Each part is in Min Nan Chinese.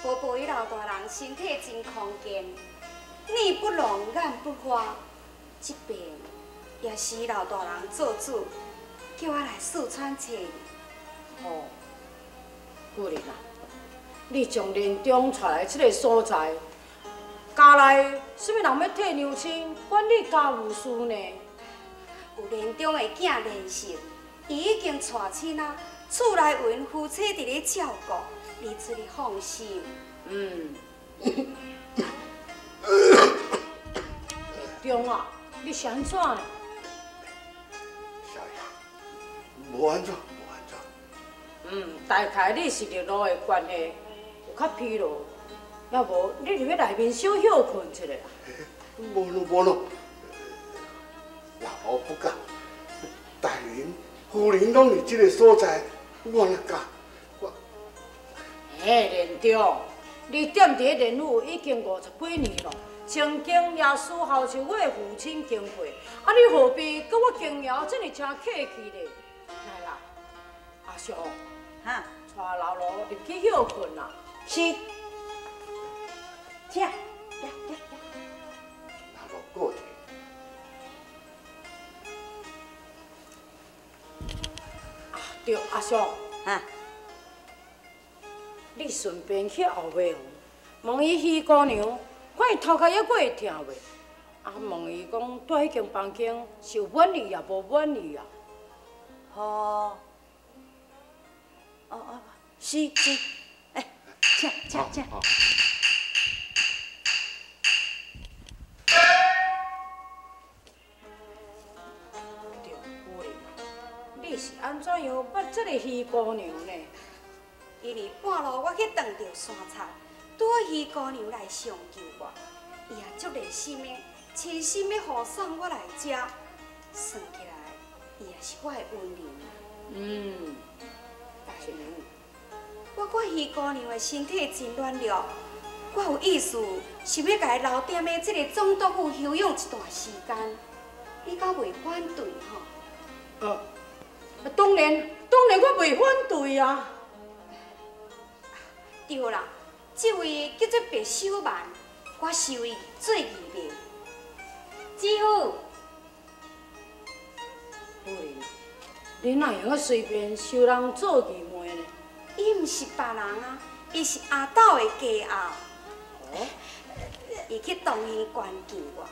婆婆伊老大人身體真康健，耳不聾眼不花，這遍也是老大人做主，叫我來四川揣伊。哦，夫人啊，你將連中帶來這个所在，家內啥物人欲替娘親管理家務事呢？有連中的囝連勝，伊已經娶親啊，厝內有𪜶夫妻佇咧照顧，你出去放心。嗯。中啊，你是按怎呢？小爺，無按怎，無按怎。嗯，大概你是日落的關係，有較疲勞，抑無你入去內面小歇睏一下啦。無咯無咯，老婆不敢。大人、夫人攏佇這个所在，我哪敢？我。欸，連中，你踮佇咧連府已經50幾年咯，曾經也事孝受我的父親經過，啊，你何必閣我經營這麼誠客氣咧？來啦，阿叔，哈，帶老奴入去歇睏啦。是，請，來來來。老奴過去。啊，對，阿叔，哈。你順便去後尾問伊許姑娘，看伊頭殼猶閣會疼袂？啊，問伊講蹛彼間房間是有滿意抑無滿意啊？哦，哦哦，是是，欸，請請請。對，夫人，你是按怎樣捌這个許姑娘呢？因為半路我去撞著山賊，拄好許姑娘來相救我，伊也足熱心的，親身欲護送我來遮，算起來，伊也是我的恩人啊。嗯，大娘，我看許姑娘的身體真軟弱，我有意思想欲共伊留踮咧這个總督府休養一段時間，你敢袂反對吼？當然，當然我袂反對啊。對啦，這位叫做白秀曼，我收伊做義妹。姊夫，夫人，你哪會用隨便收人做義妹呢？伊毋是別人啊，伊是阿斗的家后。哦。伊去東興關見我，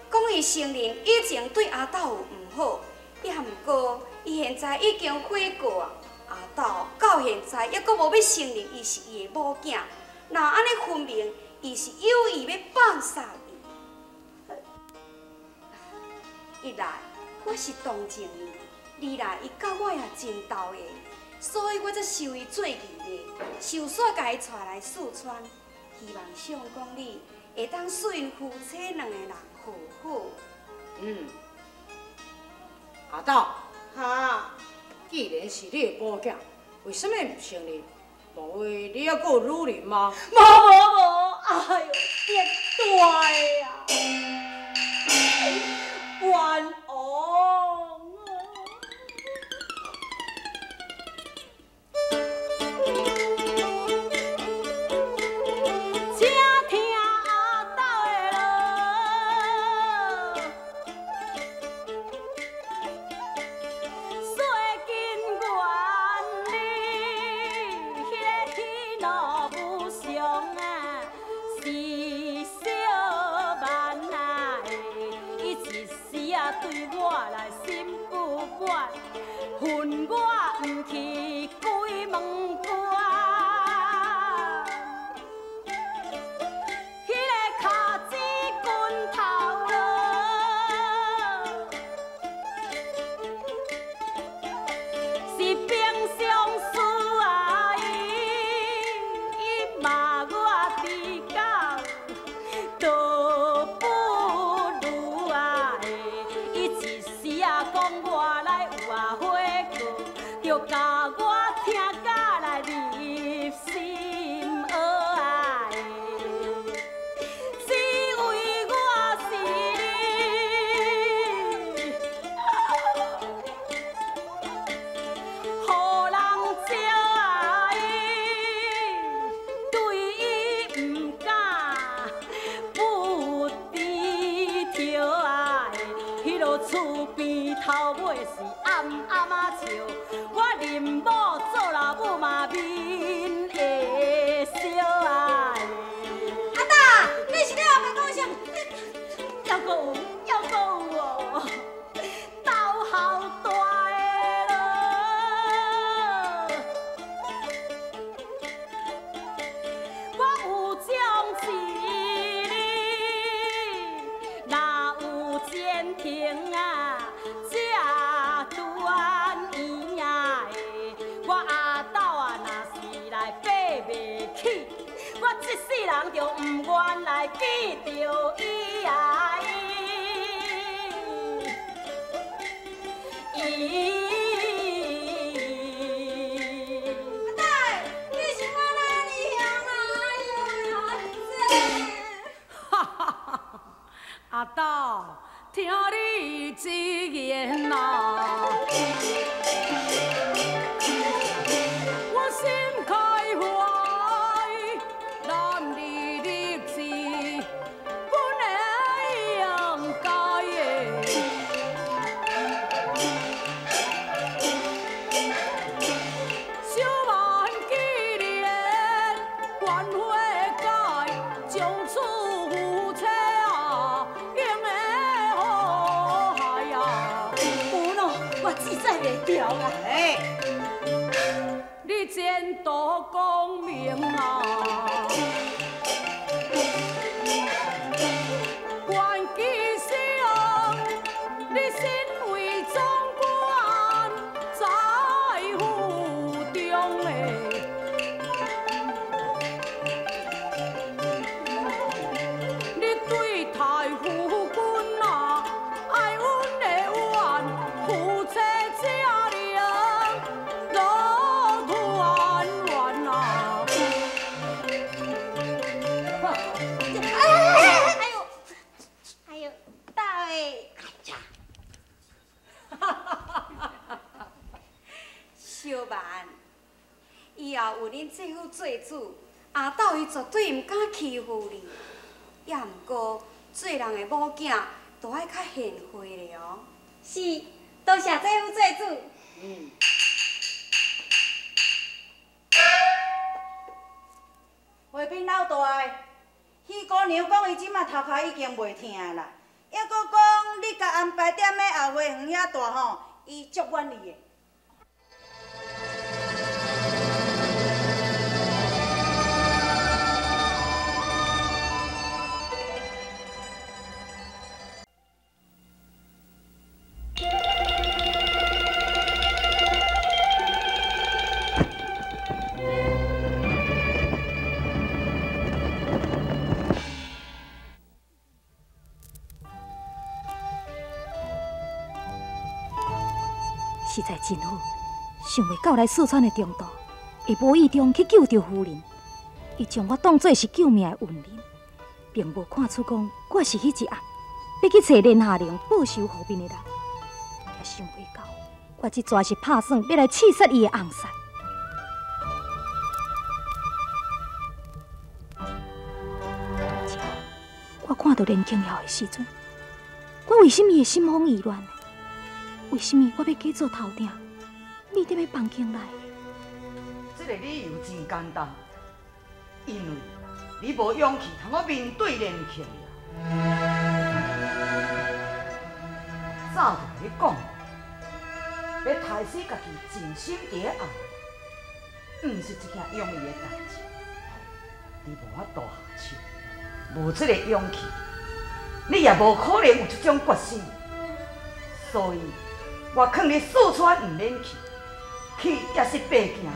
講伊承認以前對阿斗有毋好，也毋過伊現在已經悔過啊。阿斗到現在猶閣無欲承認伊是伊的某囝，若按呢分明，伊是有意欲放殺伊。一來我是同情伊，二來伊佮我也真投緣，所以我才收伊做義妹，受煞共伊帶來四川，希望相公你會當使𪜶夫妻兩个人和好。嗯，阿斗，哈。既然是你的某囝，為啥物毋承認？莫非你猶閣有女人嗎？無無無，哎喲，跌大的啊！冤枉啊！請聽阿斗的囉。對我來心不滿，恨我毋去鬼門關。彼个跤子拳頭囉，是平常事啊伊，伊罵我豬狗，倒不如啊。伊一時啊講我來有啊悔過，就共我聽甲來入心僫啊。只為我是你，予人笑啊伊，對伊厝边头尾是暗暗仔笑，我认某做老母嘛面会烧啊！阿大，你是咧黑白讲啥？犹阁有，犹阁有哦，斗孝大的咯，我有种一日，若有前程啊，才团圆啊的。我阿斗啊，若是来爬袂起，我这世人就毋愿来见著伊啊伊。阿大，你是我哪里乡啊？哎呦，阿斗，听你一言啊，我心开怀，男儿立志本应该的。小万既然冤花解，从此夫妻啊，永会和谐啊。有咯，我志在袂牢啦。哎，你前途光明啊！关机上，你身为总管在府中的。你对待夫君啊，爱阮的冤，夫妻才能乐团圆啊。哎呦，哎呦，大欸！小万，以后有恁这副做主，阿斗伊绝对毋敢欺负你。也毋过，做人的某囝，都爱较贤惠咧哦。是，多谢这副做主。嗯。回禀老大，许姑娘讲伊这马头壳已经袂疼啦，抑阁讲你共安排踮咧后花园遐大吼，伊足满意的。实在真好，想袂到来四川的中途，会无意中去救著夫人。伊将我当作是救命的恩人，并无看出讲我是彼一暗欲去找连下玲报仇予面的人。也想袂到，我这逝是拍算欲来刺杀伊的翁婿。我看到连庆耀的时阵，我为什么会心慌意乱呢？为什么我欲假做头疼，覕伫咧房间内？这个理由真简单，因为你无勇气通好面对连庆耀。早就共你讲，欲杀死家己真心伫咧爱，毋是一件容易的代志。你无法度下手，无这个勇气，你也无可能有这种决心。所以，我劝你四川毋免去，去也是白行，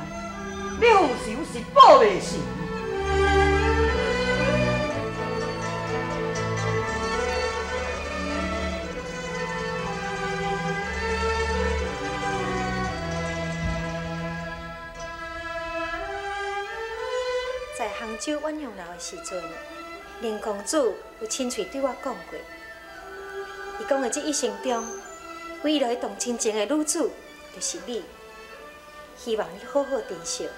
你复仇是报袂成。在杭州鸳鸯楼的时阵，林公子有亲喙对我讲过，伊讲的这一生中，唯一会动真情的女子就是你，希望你好好珍惜。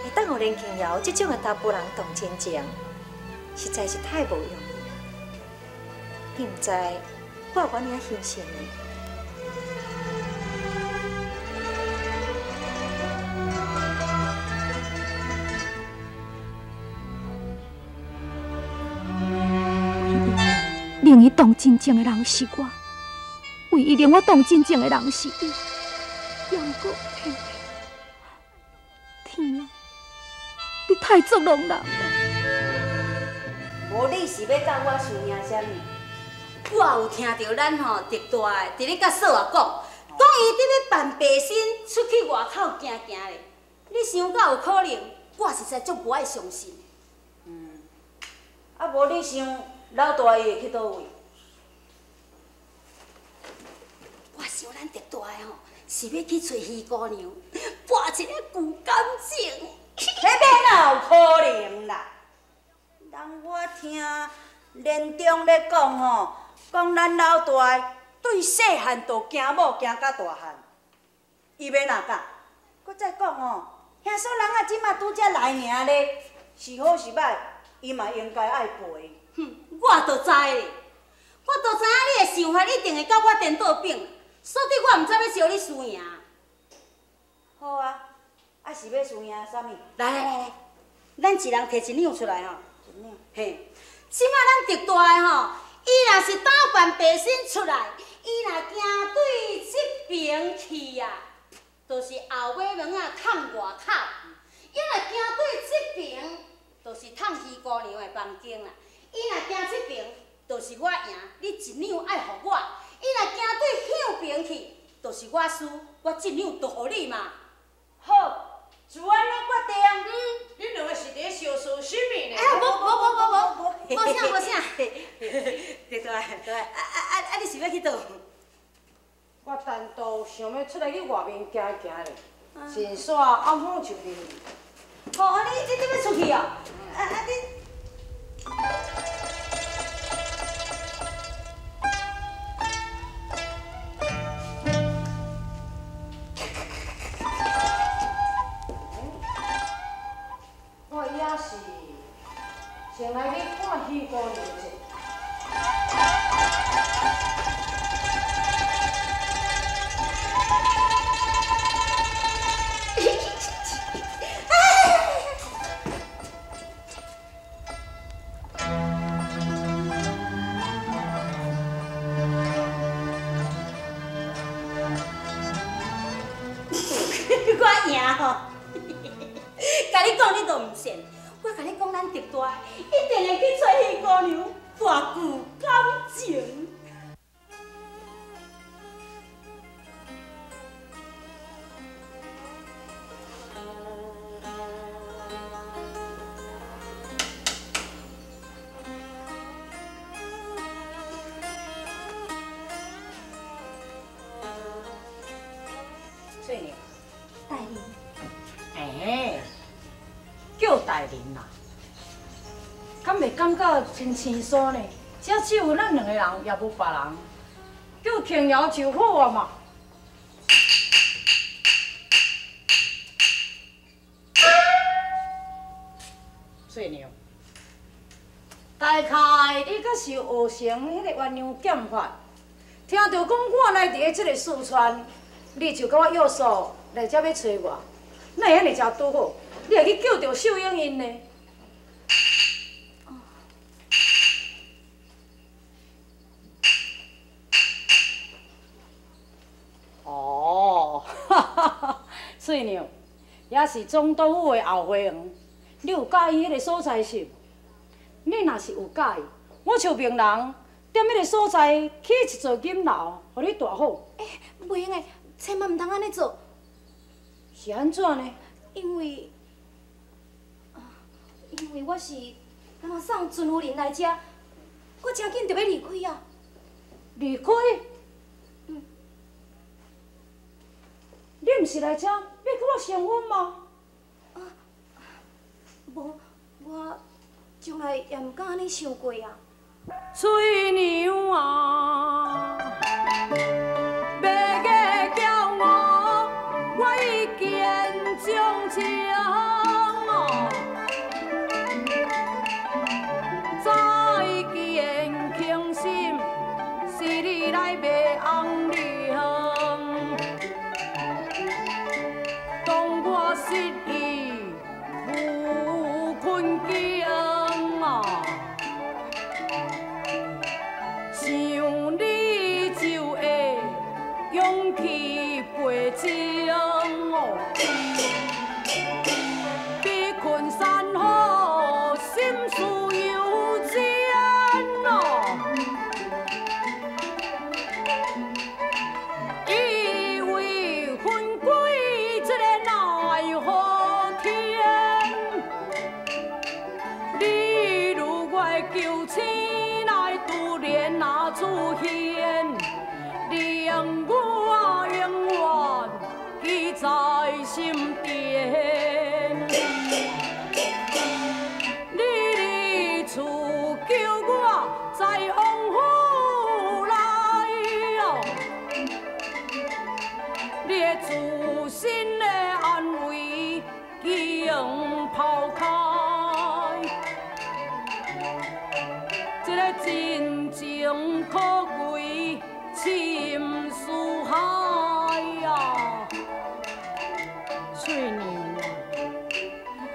会当予连庆瑶这种的查埔人动真情，实在是太无容易。你毋知我有原因相信你。 令伊动真情的人是我，唯一令我动真情的人是伊。也毋过，天天啊，你太作弄人了。无你是欲教我输赢啥物？我有听著咱吼特大的伫咧佮嫂仔讲，讲伊伫咧扮白身出去外口行行咧。你想敢有可能？我实在足无爱相信。嗯，啊无你想？ 老大伊会去佗位？我想咱特大的吼，是欲去揣鱼姑娘，搏一个旧感情。彼边哪有可能啦？人我听连长咧讲吼，讲咱老大的对细汉就惊某惊甲大汉，伊欲哪敢？阁再讲吼，听说人仔这马拄才来尔咧，是好是歹，伊嘛应该爱陪。 哼，我就知咧，我就知影你的想法一定会佮我颠倒反，所以我毋知欲招你输赢。好啊，啊是欲输赢啥物？来来来来，咱一人提一两出来吼。一两。嘿，这马咱特大的吼，伊若是打扮白身出来，伊若行对这边去啊，就是后尾门仔崁外口；伊若行对这边，就是崁鱼姑娘的房间啦。 伊若行这边，就是我赢，你一两爱予我；伊若行对向边去，就是我输，我一两就予你嘛。好，就按呢决定。嗯，恁两个是伫咧相思什么呢？哎，无无无无无，无啥无啥。对对对，啊，你是欲去佗？我单独想欲出来去外面行行咧，顺煞暗访就面。哦，啊你欲出去哦？啊你。 我也是先来去看鱼姑娘者。我赢吼！共你讲，你都毋信。我共你讲，咱特大一定会去揣鱼姑娘，搏旧感情。翠娘，大人。哎，叫大人啦，敢袂感觉真生疏呢？这只有咱两个人，也无别人，叫轻瑶就好啊嘛。翠娘，大概你阁是学成彼个鸳鸯剑法，听著讲我来伫这个四川，你就佮我约束来遮欲揣我，哪会遐尔正拄好？你会去叫著秀英𪜶呢？哦，哈哈哈！翠娘，也是总督府的后花园，你有佮意彼个所在是？你若是有佮意，我就命人踮彼个所在起一座金楼，予你住好。欸，袂用的，千万毋通按呢做。是按怎呢？因为我是敢若送尊夫人来遮，我真紧就欲离开啊。离开？嗯。你毋是来遮欲佮我成婚吗？啊，无，我从来也毋敢按呢想过啊。翠娘啊，欲嫁叫我，我一见钟情哦。再见倾心，是你来袂红娘。当我失意有困境啊，想你就会勇气倍增哦。比困山河心事犹真哦，以为魂归这个奈何天，你如我的救星来突然啊出现，令我永远记在心顶。你离厝救我在王府内哦，你的自身的安危已经抛开，这个真情可贵深似海啊！翠娘啊，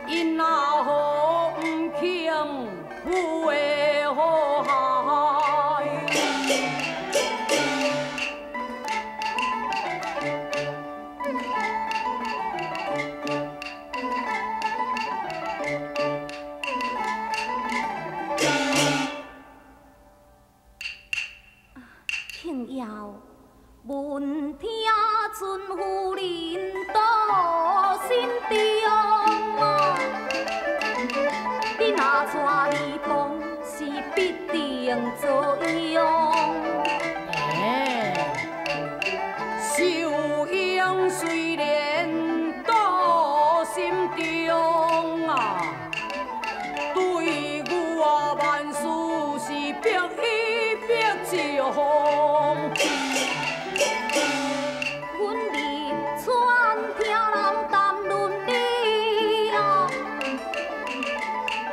因若予毋肯有的好害。庆耀，闻听尊夫人到心中啊，你若带你帮是必定作用。哎，秀英虽然到心中啊，对我万事是必依必从。阮入村听人谈论你啊，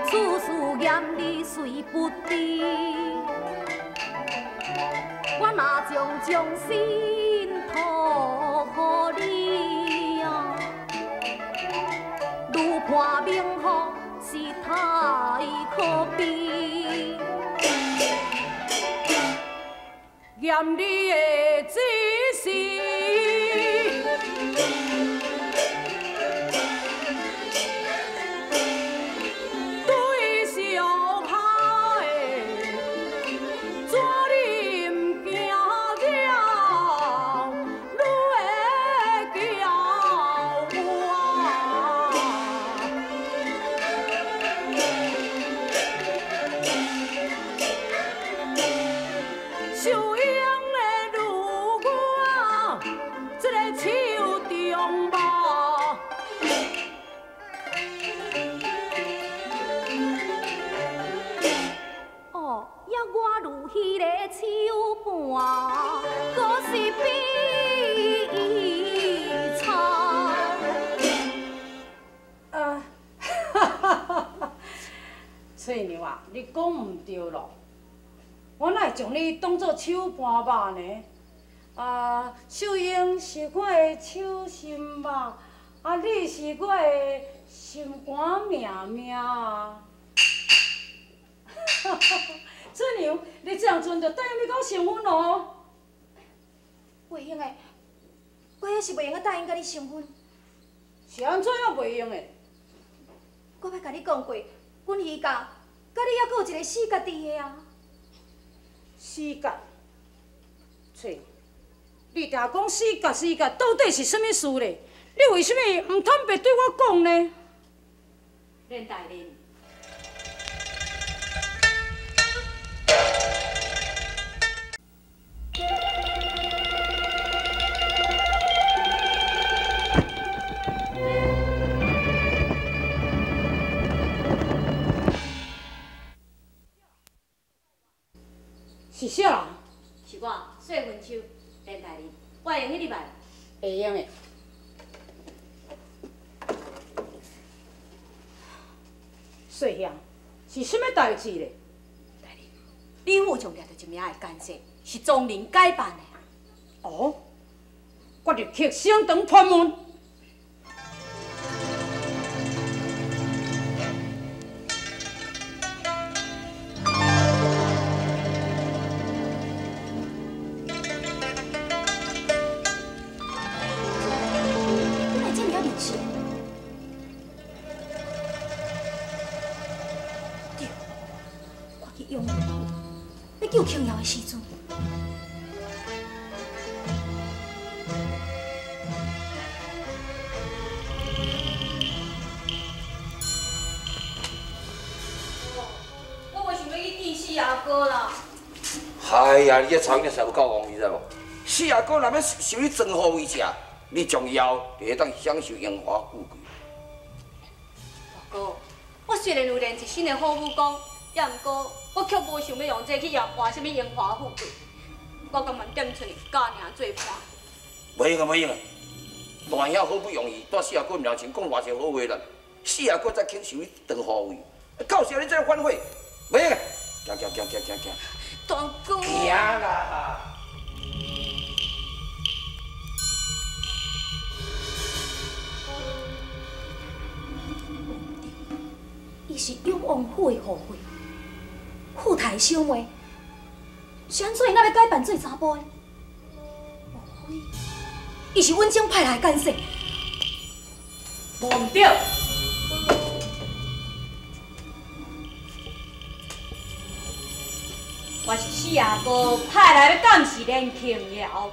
处事严你虽不知，我若将将心托予你啊，如破明雨是太可悲。严你的指示，对上海，怎你毋惊了，你会叫我？秀英的女我，这个手中肉。哦，抑我如彼个手盘，阁是比伊差。啊，翠娘啊，你讲毋对咯，我哪会将你当作手盘肉呢？啊，秀英是我的手心肉，啊，你是我的心肝命命啊！翠娘，你这样阵就答应欲佮我成婚咯？袂用的，我犹是袂用得答应佮你成婚。是按怎样袂用的？我捌共你讲过，阮余家佮你犹阁有一个死结伫的啊。死结，翠，你定讲死结死结，到底是啥物事咧？你为啥物毋坦白对我讲呢？连大人，是啥人？是我，谢文秋，连大人，我会用得入来。会用的。细兄，是啥物代志咧？大人，李府上掠著一名的奸细，是庄人改扮的。哦，我立刻升堂盘问。你哪这么认识？对，我去永王府欲救琼瑶的时阵。哎呀，你这臭囡仔实有够戆，你知无？四阿哥若欲收你庄户为食，你从以后就会当享受荣华富贵。大哥，我虽然有练一身的好武功，也毋过我却无想欲用这去换啥物荣华富贵。我甘愿踮厝里教尔做伴。袂用啊，袂用啊！大兄好不容易带四阿哥面前讲偌济好话啦，四阿哥才肯收你当护卫，到时你再反悔，袂用啊！行行行行行行。大哥，行啦！伊是永王府的护卫，富太小妹，是按怎伊若欲改扮做查埔的？莫非伊是阮种派来的奸细？无毋对。我是四阿哥派来欲监视连庆瑶。